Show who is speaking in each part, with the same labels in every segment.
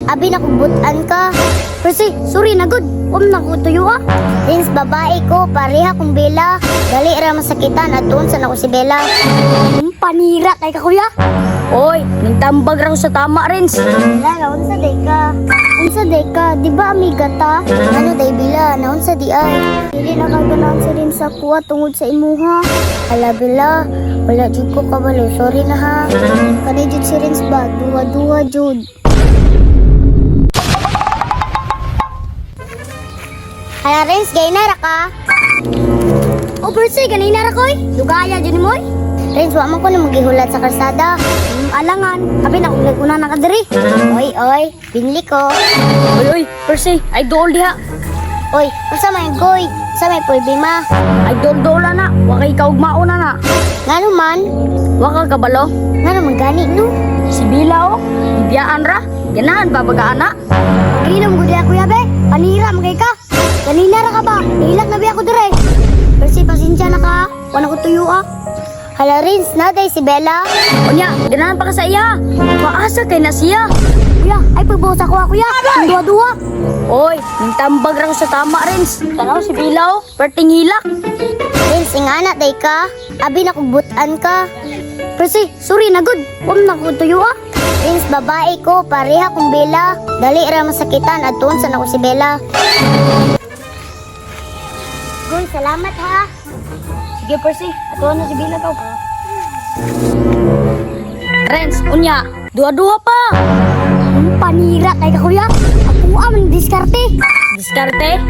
Speaker 1: Abi na butan ka.
Speaker 2: Percy, sorry na gud. Wa man nako tuyo ah.
Speaker 1: Rins, babae ko, pareha kong Bella. Dali ra masakitan at tuon sa nako si Bella.
Speaker 2: Panira kay ka, kuya. Oy, nagtambag ra ko sa tama, Renz.
Speaker 1: Bella, naunsa day ka? Unsa day ka? Di ba amiga ta? Ano day Bella? Naunsa di ay? Dili na kaganahan si Rins sa kuha tungod sa imuha. Hala Bella, wala jud ko kabalo. Sorry na ha. Kani jud si Rins ba? Duha-duha jud. Hala Rins, gay na ra ka?
Speaker 2: Oh, Percy, ganina ra koy. Dugaya jud mo.
Speaker 1: Rins, wa man ko na magihulat sa kalsada.
Speaker 2: Alangan, abi na kung naguna na ka diri.
Speaker 1: Oy, oy, binli ko.
Speaker 2: Oy, oy, Percy, ay dool diha.
Speaker 1: Oy, unsa may goy? Unsa may problema?
Speaker 2: Ay dool dool na. Wa kay kaugmao na na.
Speaker 1: Ngano man?
Speaker 2: Wa ka kabalo.
Speaker 1: Ngano man gani no?
Speaker 2: Si Bila oh, bibiyaan ra. Ganahan ba baga ana? Pagilom gud kuya be. Panira man kay ka. Ganina ra ka ba? Hilak na biya ko dire. Percy, pasensya na ka. Wa na ko tuyo ah.
Speaker 1: Hala Rins, naday si Bella.
Speaker 2: Unya, ganahan pa ka sa iya. Paasa kay na siya. Kuya, ay pagbusa ko ah, kuya. Ang duwa-duwa. Oy, nagtambag ra ko sa tama, Renz. Tanaw si Bila oh, perting hilak.
Speaker 1: Rins, ingana day ka. Abi na butan ka.
Speaker 2: Percy, sorry na gud. Wa man nako tuyo ah.
Speaker 1: Rins, babae ko, pareha kong Bella. Dali ra masakitan at tuon sa nako si Bella. Goy, salamat ha.
Speaker 2: Sige, Percy, atuan na si Bila ka. Renz, unya, duwa-duwa pa. Panira kay ka kuya. Ako man diskarte. Diskarte?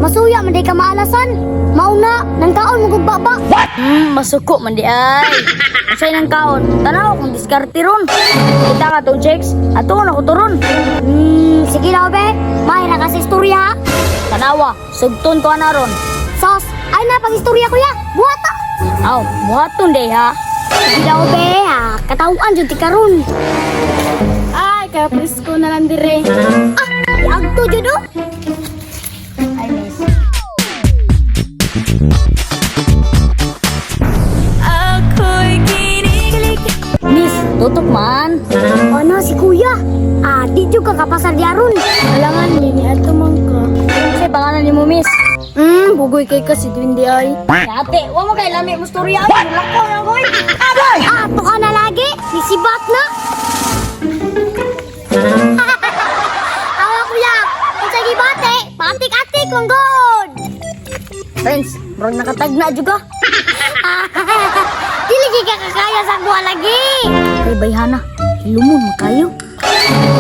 Speaker 2: Masuya man di ka maalasan. Mauna, nang kaon mo baba. Masuko man di ay. Unsay nang kaon? Tanaw kung diskarte ron. Kita ka tong checks, ato na ko turon. Sige na be. Mahira ka sa istorya. Tanawa, sugton ko na ron. Sos, ay na pag istorya kuya. Buhata. Aw, buhaton day ha. Sige daw be ha. Katawhan jud ti karon.
Speaker 3: Ay, kaya presko na lang dire.
Speaker 2: Ah, agto jud oh.
Speaker 1: Ay, miss.
Speaker 3: Ako'y kinikilig.
Speaker 2: Miss, tutok man. Ano si kuya? Ah, di jud ka kapasar diaron.
Speaker 3: Alangan, lini ato man ka.
Speaker 2: Unsay pangalan nimo, miss?
Speaker 3: Bugoy kay ka si Dwindi ay.
Speaker 2: Ate, wa mo kay lami mo storya ay. Lakaw na koy. Agay! Ah, to ka na lagi. Sisibat na. Awa kuya, unsa gibate? Patik-atik mong god. Friends, murag nakatagna jud ka. Dili gyud ka kakaya sa kuha lagi. Kay bayhana, hilumon makayo.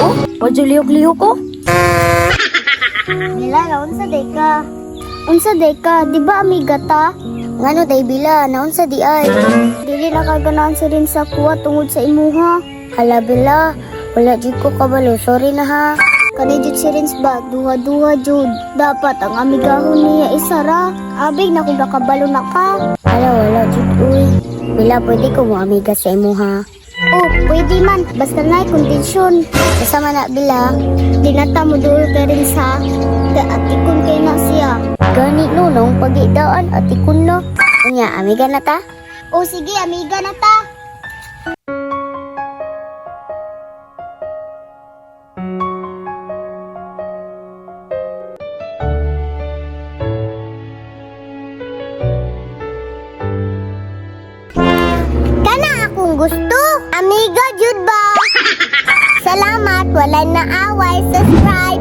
Speaker 2: Oh, wadyo lihok-lihok ko.
Speaker 1: Bella, naunsa day ka? Unsa day ka? Di ba amiga ta? Ngano day Bella, naunsa di ay? Dili na kaganahan si Rins sa kuha tungod sa imuha. Hala Bella, wala jud ko kabalo. Sorry na ha. Kani jud si Rins ba? Duha-duha jud. Dapat ang amigahon niya isa ra. Abig na kung nakabalo na ka. Hala, wala jud uy. Bella, pwede ko mo amiga sa imuha. Oh, pwede man. Basta na kondisyon. Basta man na, Bella. Dinata mo duol ka rin sa atikon kay na siya. Gani no, nung pagidaan, atikon no. Unya, amiga na ta? O sige, amiga na ta. Kana akong gusto. Amiga, jud ba? Salamat, wala na away. Subscribe.